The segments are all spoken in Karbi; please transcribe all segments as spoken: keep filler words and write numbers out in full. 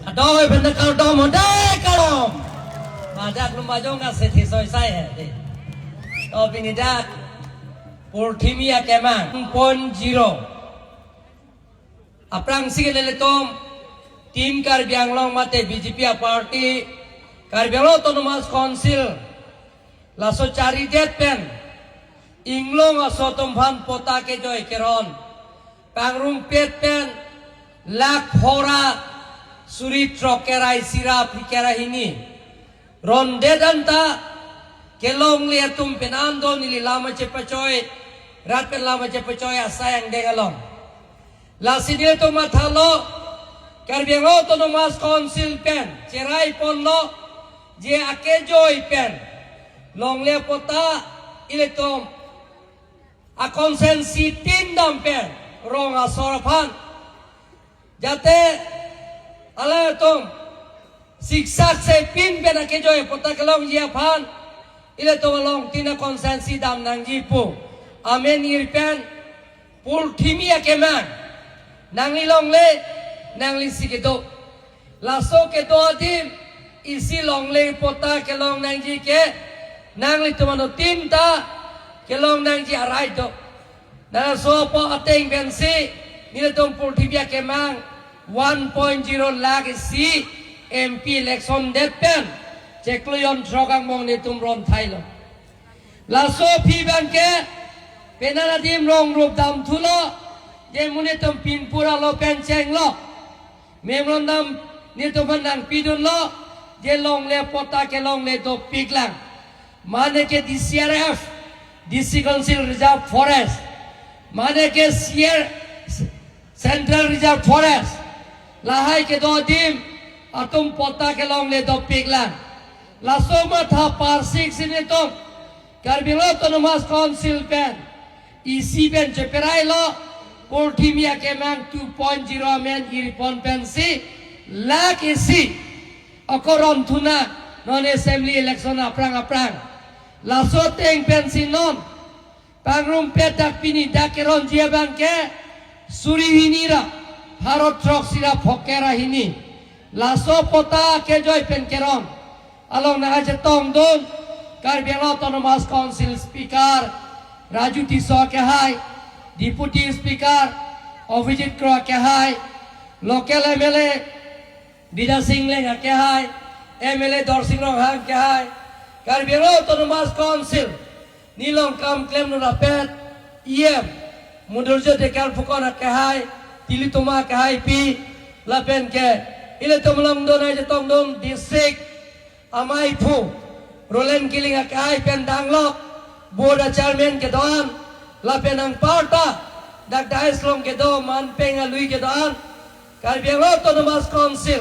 Adoi benda kardom, hodai kardom. Madak lum bajong ka sethi soi sai he, dei. To pini dak Purthimi akemang one point zero. Aphrangsi ke nelitum Team Karbi Anglong mate B J P a-party, Karbi Anglong Autonomous Council laso charidet pen inglong aso atum aphan patta kejoi keron pangrumpet pen lakh pharo suri throk kre isi ra phli kre hini rondet anta kelongle atum pen an do neli lam kachepachoi, rat pen lam kachepachoi asai angdeng along. Lasi nelitum mathalo, Karbi Anglong Autonomous Council pen cherai ponlo, je akejoi pen longle patta ilitum a-constituency tin dam pen rong asor aphan, jate alangtum siksak se pin pen akejoi patta kelongji aphan ilitum along tin a-constituency dam nangji pu amen ir pen Purthimi akemang, nangli longle, nanglisi kedo. Laso kedo adim isi longle patta kelong nangji ke nanglitum anuttin ta kelong nangji arai do. Laso apo ateng pensi nelitum Purthimi akemang one point zero lakh isi M P election det pen chiklo jon throk angbong nelitum ron thailo. Laso aphi abangke penang adim rong rup dam thulo, je monit atum pinpur alo pen chenglo. Memorandum nelitum aphan nangpidunlo, je longle patta kelongle dopiklang. Mane ke D C R F, District Council Reserve Forest, mane ke C R, Central Reserve Forest, lahai kedo adim atum patta kelongle dopiklang. Laso matha parsik si nelitum Karbi Anglong Autonomous Council pen isi pen cheperailo, Purthimi akemang two point zero amen ir pon pensi lakh isi ako ron thu nang non assembly election aphrang aphrang. Laso ateng pensi non pangrumpet dak pini dak keronji abangke suri hini ra pharo throksi ra phli kre hini. Laso patta kejoi pen keron along nangkachetongdun Karbi Anglong Autonomous Council Speaker Raju Tisso akehai, Deputy Speaker Avijit Kro akehai, local M L A Bidya Sing Engleng akehai, M L A Dorsing Ronghang akehai, Karbi Anglong Autonomous Council nilong kam klemdun rapet, E M Mundurjo Dhekial Phukan akehai, Tilitoma akehai pi, lapen ke ilitum along do nangchetongdun district amaiphu Roland Killing akehai pen danglok board a-chairman kedo-an, lapen anparta dak dais along kedo manpeng alui kedo-an, Karbi Anglong Autonomous Council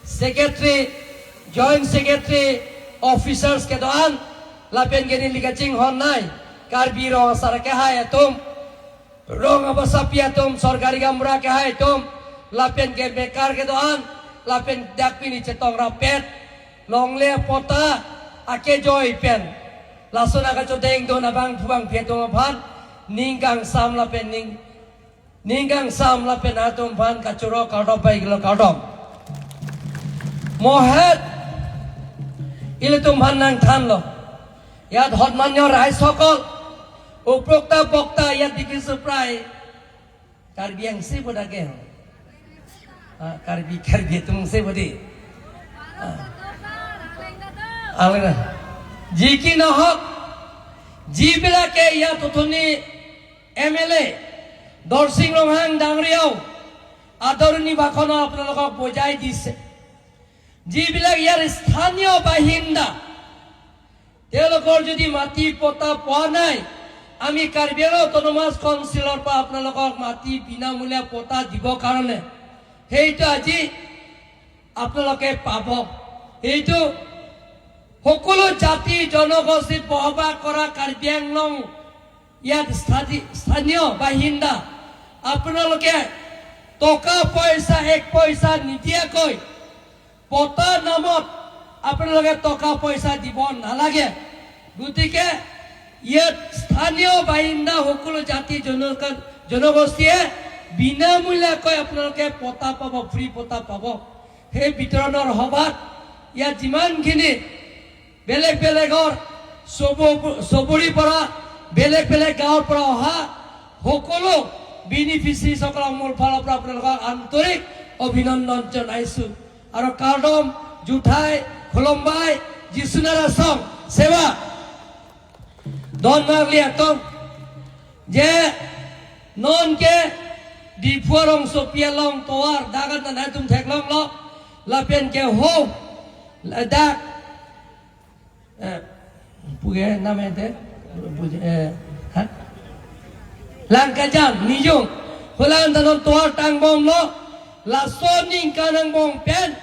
Secretary, Joint Secretary, officers kedo-an, lapen ke neli kachinghon nai Karbi Rong Asar akehai atum, rong abasapi atum, sorkari gaonbura akehai atum, lapen ke bekar kedo-an, lapen dak pini chetong rapet longle patta akejoi pen lason nangkachodengdun abangphu bangphi atum aphan ning kangsam lapen ning ning kangsam lapen atum aphan kachoro kardom pai kilo kardom. Mo het ilitum aphan nangthanlo. Yat honmanyo raisokol, uprokta bokta yat diki suprai Karbi angse boda ke. Ah, Karbi, Karbi atum se bodi. Ah. Alena. Ji ki nohok, jibilake yat othoni M L A Dorsing Ronghang ডাঙৰীয়াও আদৰণি ভাষণত আপোনালোকক বুজাই দিছে। যিবিলাক ইয়াৰ স্থানীয় বাসিন্দা, তেওঁলোকৰ যদি মাটি পট্টা পোৱা নাই, আমি কাৰ্বি আংলং অট'নমাছ কাউন্সিলৰ পৰা আপোনালোকক মাটি বিনামূলীয়া পট্টা দিব কাৰণে, সেইটো আজি আপোনালোকে পাব। এইটো সকলো জাতি জনগোষ্ঠীত বসবাস কৰা কাৰ্বি আংলং ইয়াত স্থাতি-, স্থানীয় বাসিন্দা, আপোনালোকে টকা পইচা এক পইচা নিদিয়াকৈ পট্টাৰ নামত আপোনালোকে টকা পইচা দিব নালাগে। গতিকে ইয়াত স্থানীয় বাসিন্দা সকলো জাতি জন-, জনগোষ্ঠীয়ে বিনামূলীয়াকৈ আপোনালোকে পট্টা পাব, ফ্ৰী পট্টা পাব। সেই বিতৰণৰ সভাত ইয়াত যিমানখিনি বেলেগ বেলেগৰ চবু-, চুবুৰীৰ পৰা, বেলেগ বেলেগ গাঁৱৰ পৰা অহা সকলো বেনিফিচিয়াৰীসকলক মোৰ ফালৰ পৰা আপোনালোকক আন্তৰিক অভিনন্দন জনাইছো। আৰু কাৰ্ডম, জুথাই, খুলুমবাই, যিচুনাৰ আছং, সেৱা। Don marli atum, je non ke Diphu arongsopi along tovar dagat na nangtum theklonglo, lapen ke ho, ladak, eh, puge name te, puge, eh, ha? Langkajang, Nijung, holang ta non tovar tangbomlo, laso ningkan angbong pen,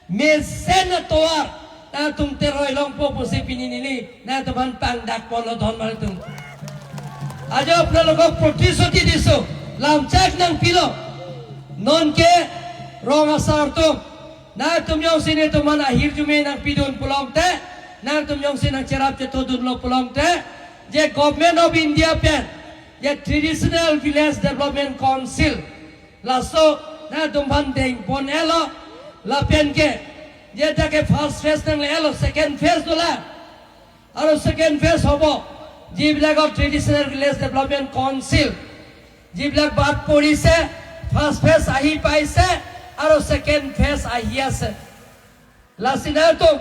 mesen atovar nangtum teroi longpo pusi pini neli nangtum aphan pangdakponlo don marli atum. Ajo apnalokok protisuti diso, lamchak nangpilo. Non ke rong asar atum, nangtum jongsi netum aphan ahirjume nangpidun pulote, nangtum jongsi nangcherap chetodunlo pulote, je Government of India pen, je Traditional Village Development Council, laso nangtum aphan dengpon-elo, lapen ke, je dak ke first phase nangle-elo, second phase dolang. Aru second phase hobo, jibilakor Traditional Village Development Council, jibilak bat porise, first phase ahi paise, aru second phase ahi ase. Lasi nangtum,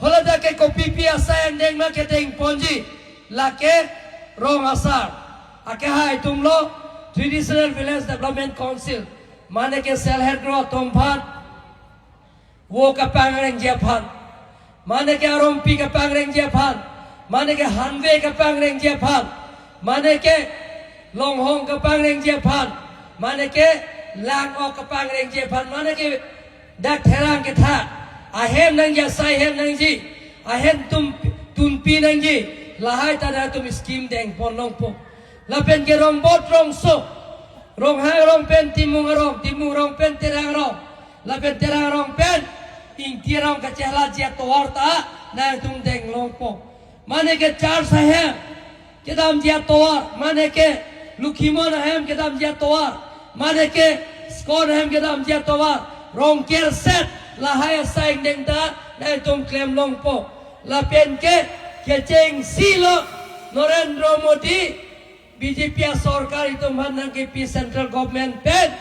holadak ke kopipi asai angdeng ma kedengponji, lake rong asar akehai atumlo, Traditional Village Development Council, mane ke self help group atum aphan, vo kapangrengji aphan, mane ke arongpi kapangrengji aphan, mane ke hanve kapangrengji aphan, mane ke longhong kapangrengji aphan, mane ke lang-ok kapangrengji aphan, mane ke dak therang ketha ahem nangji, asai hem nangji, ahem tum tunpi nangji, lahai ta nangtum scheme dengpon longpo. Lapen ke rongbot rongso, ronghang arong pen Timung arong, Timung arong pen Terang arong, lapen Terang arong pen Ingti arong kachehalaji atovar ta nangtum deng longpo. Mane ke church ahem kedamji atovar, mane ke Lokhimon ahem kedamji atovar, mane ke ISKCON ahem kedamji atovar, Rongker set, lahai asai angdeng ta nangtum klem longpo. Lapen ke kechengsi lo Narendra Modi, B J P asorkar itum aphan nangkepi central government pen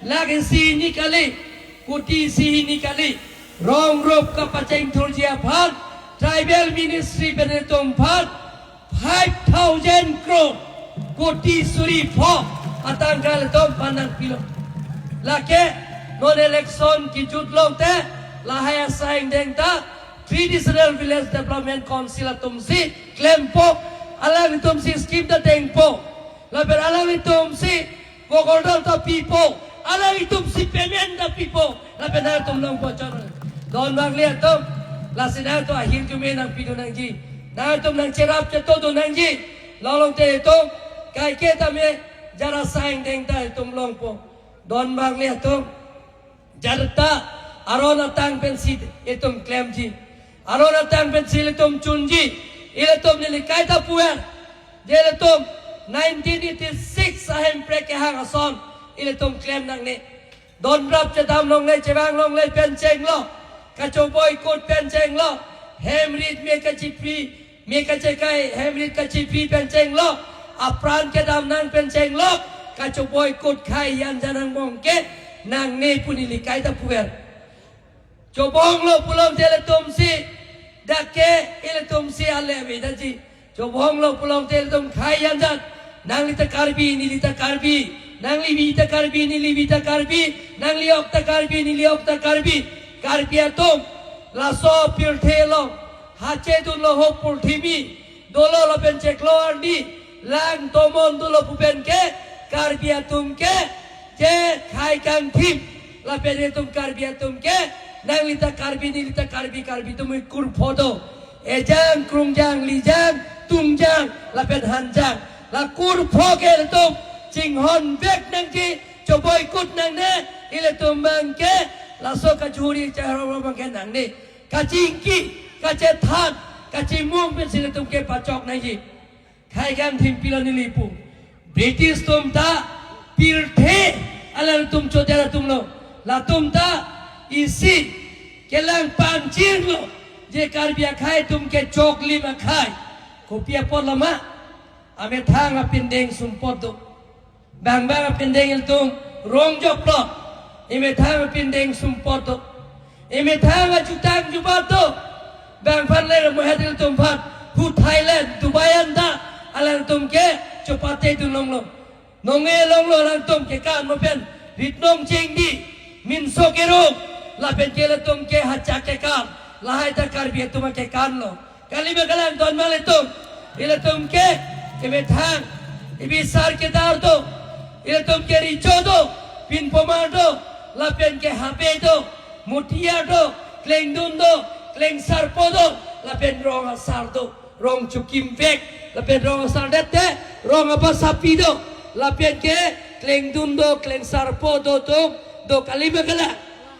lakh isi hini kali, koti isi hini kali, rong rup kapachengthurji aphan, tribal ministry pen itum aphan five thousand crore, koti suri pho atangka ilitum aphan nangpilo. Lake non election kejut lote, lahai asai angdeng ta Traditional Village Development Council atumsi klempo, alanglitumsi scheme ta dengpo. Lapen alanglitumsi gogordal ta pipo, alanglitumsi payment ta pipo, lapen nangtum longpo chon. Don marli atum, lasi nangtum ahirjume nangpidun nangji, nangtum nangcherap chetodun nangji. Lolongte itum kaike tame jara asai angdeng ta itum longpo. Don marli atum, jarta aron atang pensi itum klemji, aron atang pensi ilitum chunji. Ilitum neli kaita puver, je ilitum nineteen eighty-six ahemphrek kehang ason ilitum klem nangne. Donrap chedam longle, chevang longle pen chenglo, kachoboikut pen chenglo, hem rit me kachipri, me kachekai, hem rit kachipri pen chenglo, apran kedam nang pen chenglo, kachoboikut khai yan jan angbong ke nangne pu neli kaita puver. Chobonglo pulote ilitumsi, dak ke ilitumsi ale avedaji. Chobonglo pulote ilitum khai yan jan. Nangli ta Karbi, neli ta Karbi. Nangli bi ta Karbi, neli bi ta Karbi. Nangli ok ta Karbi, neli ok ta Karbi. Karbi atum, laso pirthe along hachedunlo ho purthimi dolo lapen chiklo arni lang tomon dolo pu pen ke Karbi atum ke je khai kangthim, lapen itum Karbi atum ke nangli ta Karbi, neli ta Karbi, Karbi atum kurpho do. Ejang, krungjang, lijang, tungjang, lapen hanjang. La kurpho ke ilitum chinghon vek nangji, choboikut nangne, ilitum abang ke laso kachuri chahrong abang ke nangne. Kachingki, kachethan, kachimung pensi ilitum kepachok nangji. Khai kangthim pilo neli pu. British atum ta pirthe alanglitum chodet atumlo. Latum ta Isi kelang panchirlo, je Karbi akhei atum ke choklim akhei. Kopi apot lama? Amethang apindeng sumpot do. Bang bang apindeng ilitum rong jokplot. Emethang apindeng sumpot do. Emethang ajutang jubat do. Bang aphan le muhet ilitum aphan hu Thailand, Dubai anta alangtum ke chopate dun longlo. Nonge longlo alangtum kekan mo pen ritnong chengdi, minso kerung, lapen ke ilitum ke hachak kekan, lahai ta Karbi atum kekan lo. Kali ma kalang donmar ilitum? Ilitum ke emethang, ibisar kedar do, ilitum ke Recho do, Pinpomar do, lapen ke Habe do, Mutiar do, Klengdun do, Klengsarpo do, lapen Rong Asar do, Rong Chukimvek, lapen Rong Asar det te, Rong Abasapi do, lapen ke Klengdun do, Klengsarpo do atum do, kali ma kalang?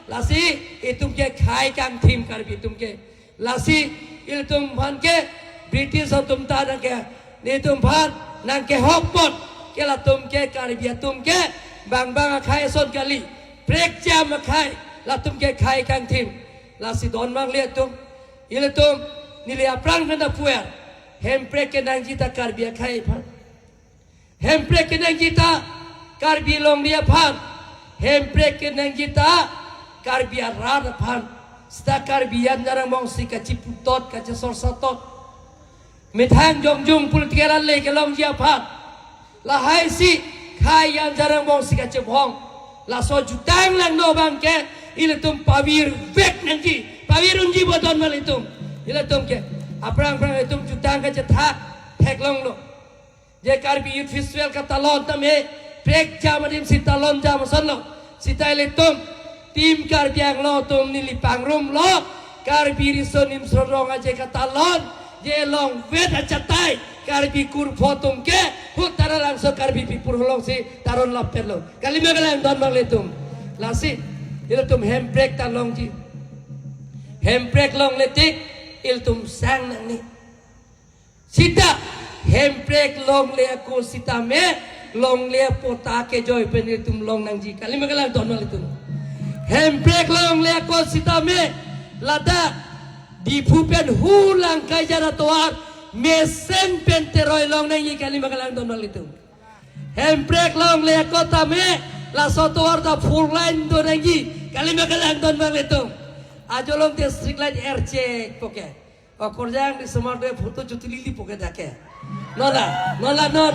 Lasi itum ke khei kangthim Karbi atum ke. Lasi ilitum aphan ke British atum ta nang ke, netum aphan nang kehok pon ke latum ke Karbi atum ke bang bang akhei ason kali, prekjam akhei, latum ke khei kangthim. Lasi donmar ilitum, ilitum neli aphrang pen ta puer, hemprek kenangji ta Karbi akhei aphan. Hemprek kenangji ta Karbi longri aphan. Hemprek kenangji ta Karbi arat aphan. Seta Karbi Anjong Angbong si kachiputot, kachesor satot. Methang jongjung political ale kelongji aphan. Lahai si khei Anjong Angbong si kachebhong. Laso jutang langno abang ke ilitum pavirvek nangji. Pavir unji bo donmar ilitum? Ilitum ke aphrang aphrang ilitum jutang kachethak theklonglo. Je Karbi Youth Festival katalon tame prekjam adim si talon jam asonlo. Seta ilitum Team Karbi Anglong atum neli pangrumlo, Karbi Riso Nimso Rong Aje katalon, je longvet achatai Karbi kurpho atum ke hu Taralangso Karbi Pipur Holong si taron lapetlo. Kali ma kalang donmar ilitum? Lasi ilitum hemprek ta longji. Hemprek longle tik ilitum sang nangne. Seta hemprek longle ako sitame, longle apot ta kejoi pen ilitum long nangji. Kali ma kalang donmar ilitum? Hemprek longle ako sitame, ladak Diphu pen hu Langkaijan atovar mesen pen teroi long nangji. Kali ma kalang donmar ilitum? Hemprek longle ako tame, laso atovar ta four lane do nangji. Kali ma kalang donmar ilitum? Ajo along te street light erchek poke. O, Korjang Disomar do photo chotuli li poke dak ke. Non la, non la non.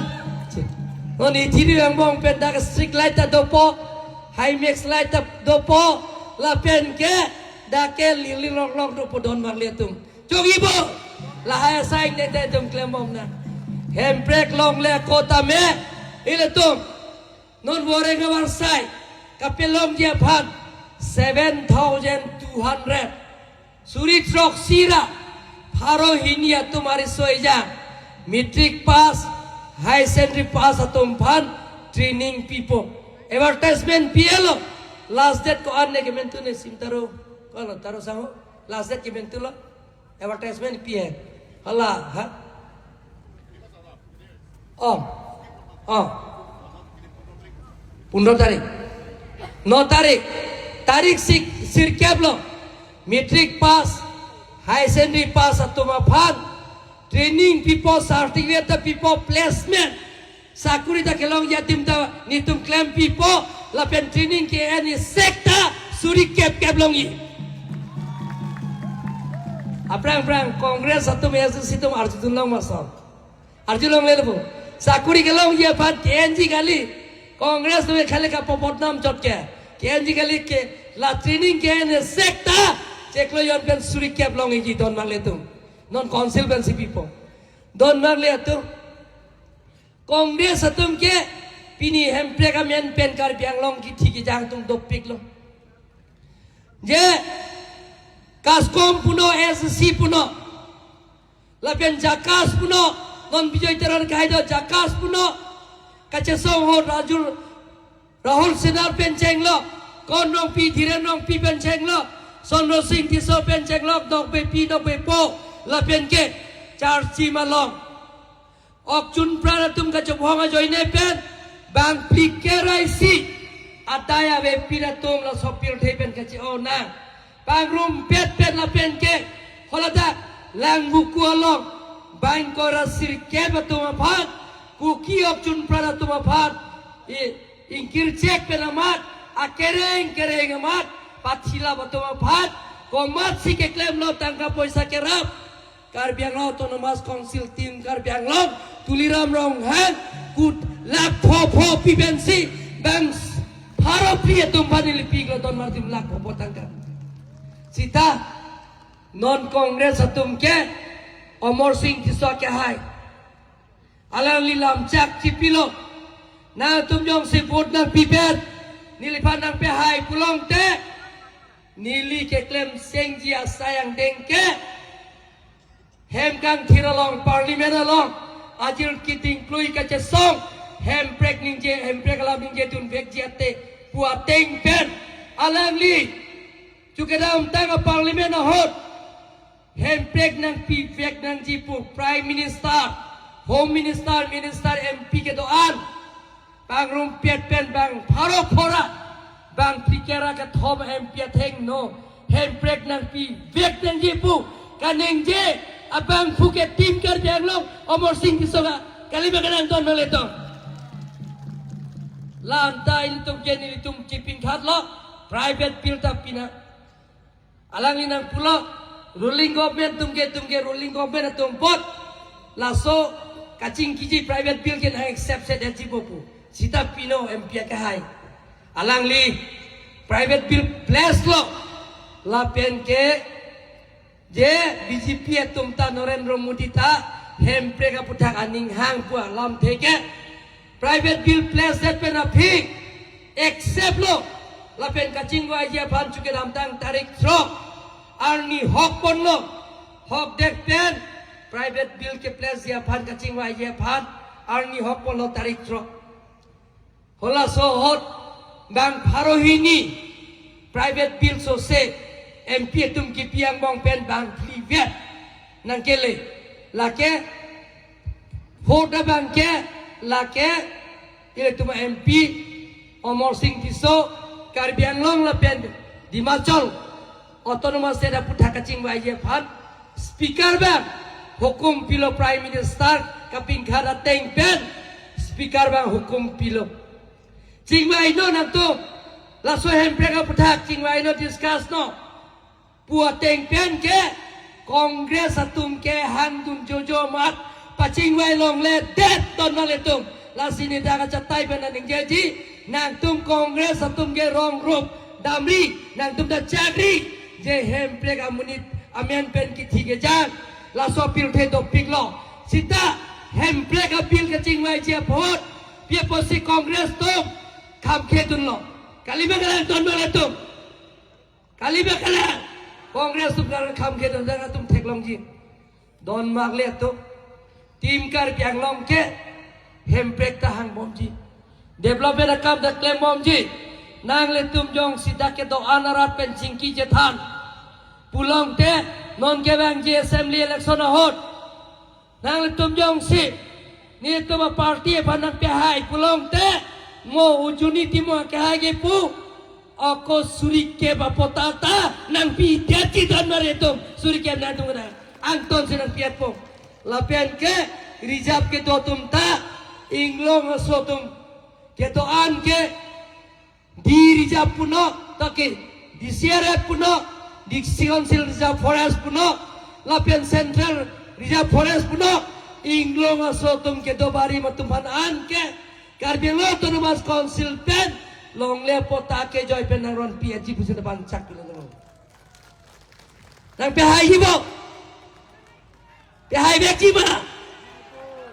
Non ithiri angbong pen dak street light ta dopo, Himax light ta dopo, lapen ke dak ke lili lok lok dopo donmar ilitum. Chogi bo, lahai asai ne te tum klembom na. Hemprek longle ako tame, ilitum non voreng avarsai kapelongji aphan seven thousand two hundred. Suri throksi ra pharo hini atum ariso ejang, matric pass, higher secondary pass atum aphan training pipo. Advertisement pi-elo. Last date ko-an ne kementu ne sim taro? Ko-an lo taro sango? Last date kementulo. Advertisement pi-e. Hala, ha? Oh. Oh. Pondro tarik. No tarik. Tarik sik sirkep lo. Matric pass, higher secondary pass atum aphan training pipo, certificate ta pipo, placement. Sakuri ta kelongji adim ta netum klem pipo, lapen training ke-en isek ta suri kep kep longji. Aphrang aphrang Congress atum, A S D C atum arjudun long ma asor? Arjulongle lo bo. Sakuri kelongji aphan ke-enji kali. Congress atum khale kapobodnam chot ke. Ke-enji kali ke, la training ke-en isek ta chiklo jon pen suri kep longji donmar ilitum. Non council pensi pipo. Donmar ilitum. Congress atum ke pini hemprek amen pen Karbi Anglong kithi kejang atum dopiklo. Je CASCOM puno, A S D C puno, lapen JACAS puno, non Bijoy Teron kahai do JACAS puno, kachesong ho Rajul Rahul Sinha pen chenglo, Kon Rongpi, Dhiren Rongpi pen chenglo, Sonro Sing Tisso pen chenglo, Nokbepi, Nokbepo, lapen ke charchi malong. Okchun pran atum kachobhong ajoine pen bang phlikeraisi Adai avepin atum laso pirthe pen kache-o nang. Pangrumpet pen lapen ke holadak Langvoku along bang ingkoi ra sirkep atum aphan, Kuki ok chunpran atum aphan, i, ingkirchek pen amat, akereng kereng amat, pathilap atum aphan, komatsi keklemlo tangka poisa kerap. Karbi Anglong Autonomous Council Team Karbi Anglong, Tuliram Ronghang, kut lakh pho pho pi pensi, bang pharo phli atum aphan neli pilo don mardim lakh pho pho tangka. Sita, non Congress atum ke, Amarsing Tisso kehai. Alangli lamchak chipilo. Nangtum jongsi vote nangpi pen, neliphan nangpehai pulote, neli keklem sengji asai angdeng ke, hem kangthir along, parliament along, ajir kiting klui kachesong, hemprek ningje, hemprek alam ningje dunvekji ate pu ateng pen, alangli chu kedamtang a-parliament ahut, hemprek nangpivek nangji pu Prime Minister, Home Minister, Minister, M P kedo-an, pangrumpet pen bang pharo phora, bang phlikep ra kethom M P athengno, hemprek nangpivek nangji pu kaningje abangphu ke Team Karbi Anglong, Amarsing Tisso ka, kali ma kalang don nangletum. La anta ilitum ke nelitum kipingkhatlo, private bill ta pina. Alangli nangpulo, ruling government atum ke, atum ke ruling government atum apot, laso kachingkiji private bill ke nang accept se detji bo pu. Sita pino M P akehai. Alangli private bill place lo. Lapen ke je B J P atum ta, Narendra Modi ta, hemprek aputhak aning hang pu alamthe ke, private bill place det pen aphi accept lo. Lapen kachingvaiji aphan chu kedamtang tarik throk arni hok ponlo. Hok det pen private bill ke place ji aphan kachingvaiji aphan arni hok ponlo tarik throk. Halaso ahut bang pharo hini private bill sose M P atum kipi angbong pen bang phlivet nangkele. Lake vote abang ke, lake ilitum M P Amarsing Tisso, Karbi Anglong lapen Dima Hasao Autonomous State aputhak kachingvaiji aphan, Speaker bang hukum pilo, Prime Minister kapingkhat ateng pen Speaker bang hukum pilo. Chingvai non nangtum, laso hemprek aputhak chingvai non, discuss non pu ateng pen ke Congress atum ke hangdun jojo amat pachingvai longledet don nangletum. Lasi neli dak achatai pen nangning jeji, nangtum Congress atum ke rong rup damri, nangtum ta chakri, je hemprek amonit amen pen kithi kejang, laso pirthe dopiklo. Sita hemprek a-bill kachingvaiji apot, pi apotsi Congress atum kham khedunlo. Kali ma kalang don nangletum. Kali ma kalang. Congress atum kalang kham khedun, nangtum theklongji. Don marli atum. Team Karbi Anglong ke hemprek ta hangbomji. Development akam ta klembomji. Nanglitum jongsi dak kedo-an arat pen chingki chethan pulote, non kevangji assembly election ahut, nanglitum jongsi netum a-party aphan nangpehai pulote, mo ujuni timo kehai ke pu, ako suri kep apatta ta nangpidetji don marli atum, suri kep nangtum kena angtonsi nangpi-etpo. Lapen ke reserve kedo atum ta, Inglong aso atum kedo-an ke D reserve punon, ta ke D C R F punon, District Council Reserve Forest punon, lapen Central Reserve Forest punon, Inglong aso atum kedo barim atum aphan an ke Karbi Anglong Autonomous Council pen longle apatta kejoi pen nangronpi aji pusi ta bang chak pilo. Nangpehaiji bo? Pehaivekji ma?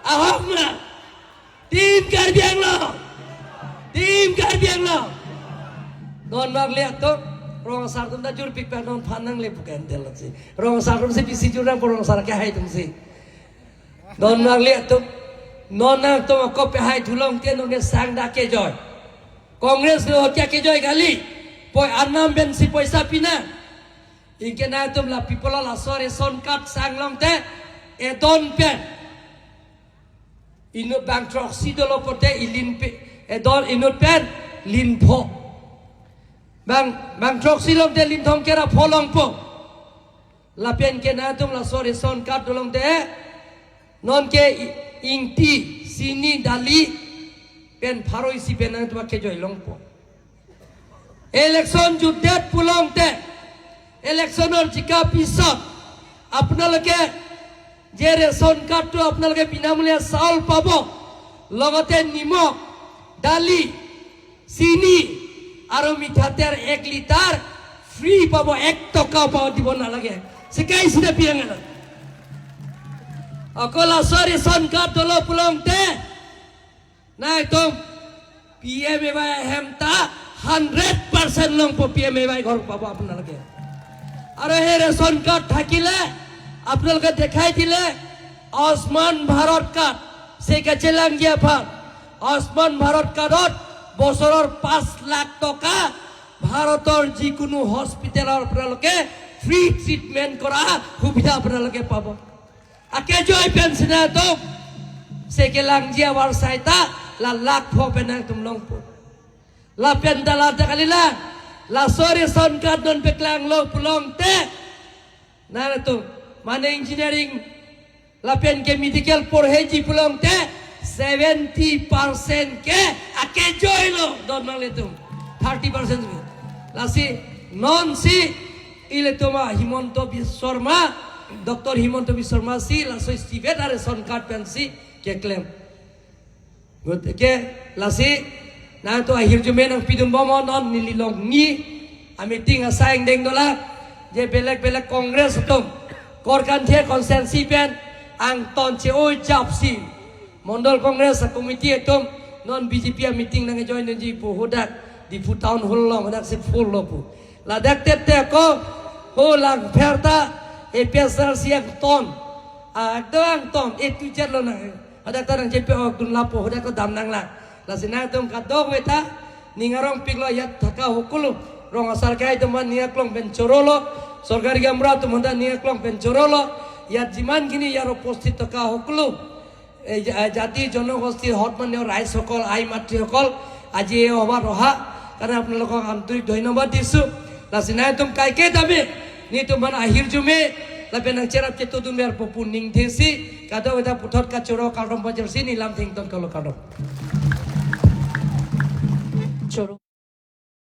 Ahok ma? Team Karbi Anglong. Team Karbi Anglong. Don marli atum, rong asar atum ta jurpik pen non aphan nangle bukan tel si. Rong asar atum si bisi jur nangpo, rong asar kehai atum si. Don marli atum, non nangtum ako pehai thu longte non ke sang dak kejoi. Congress lo kya kejoi kali. Poi Arnam pensi poisa pinang. Anke nangtum lapu pulo, laso ration card sang longte, edon pen inut bang throksi dolo pote ilin pe, edon inut pen lin pho. Bang, bang throksi longte limthom kera pho longpo. Lapen ke nangtum laso ration card dolongte, non ke i-, ingti, sini, dali, pen pharo isi pen nangtum akejoi longpo. Election jutdet pulongte, election arjika pisot, আপোনালোকে যে ration card টো আপোনালোকে বিনামূলীয়া চাউল পাব, লগতে নিমখ, দালি, চিনি আৰু মিঠাতেল এক লিটাৰ ফ্ৰী পাব, এক টকাও পাব দিব নালাগে। Sekai sida piang anak. Ako laso ration card dolo pulongte, nangtum P M A Y ahem ta hundred percent longpo, P M A Y ghor pabo আপোনালোকে. আৰু সেই ration card থাকিলে আপোনালোকে দেখাই দিলে আয়ুষ্মান ভাৰত কাৰ্ড, সেই কাছে লাংজিয়া ফান আয়ুষ্মান ভাৰত কাৰ্ডত বছৰৰ পাঁচ লাখ টকা ভাৰতৰ যিকোনো হস্পিটেলৰ আপোনালোকে ফ্ৰী ট্ৰিটমেণ্ট কৰা সুবিধা আপোনালোকে পাব। Akejoi pen si nangtum, seke langji avar saita, la lakh pho pen nangtum longpo. Lapen dala dakalila, laso ration card non peklanglo pulongte, nangtum, mane engineering, lapen ke medical porheji pulongte, seventy percent ke akejoi lo don nanglitum, thirty percent ke. Lasi, non si, ilitum a Himanta Biswa Sarma, Doctor Himanta Biswa Sarma si, laso Tibet a ration card pen si keklem. Goteke, lasi, nangtum ahirjume nangpidun bom non neli longni a meeting asai angdeng dolang, je belek belek Congress atum, Korkanthi constituency pen, angton che-oi japsi, Mondol Congress a committee atum, non B J P a meeting nangjoin nangji pu hadak, Diphu Town Hall along, hadak si full lo pu. Ladak tete ko, ho langpher ta, A P H L C angton. Ah, ekdom angton, A to Z lo nang. Hadak ta nangchepe-okdun lapo, hadak ko dam nanglang. Lasi nangtum kadokave ta, ning arongpiklo ajat thaka hoklo. Rong asarkai atum ning aklong pen chorolo. Sorkari gaonbura atum ta ning aklong pen chorolo. Ajat jiman kini ajat উপস্থিত thaka hoklo. এই জা-, জাতি জনগোষ্ঠীৰ সন্মানীয় ৰাইজসকল, আই মাতৃসকল, আজি এই সভাত অহা কাৰণে আপোনালোকক আন্তৰিক ধন্যবাদ দিছো। Lasi nangtum kaiketa me, nelitum aphan ahirjume, lapen nangcherap chetodun ver pu ning thesi, kadokave ta puthot kachoro kardom pajirsi neli lam thengton kalo kardom.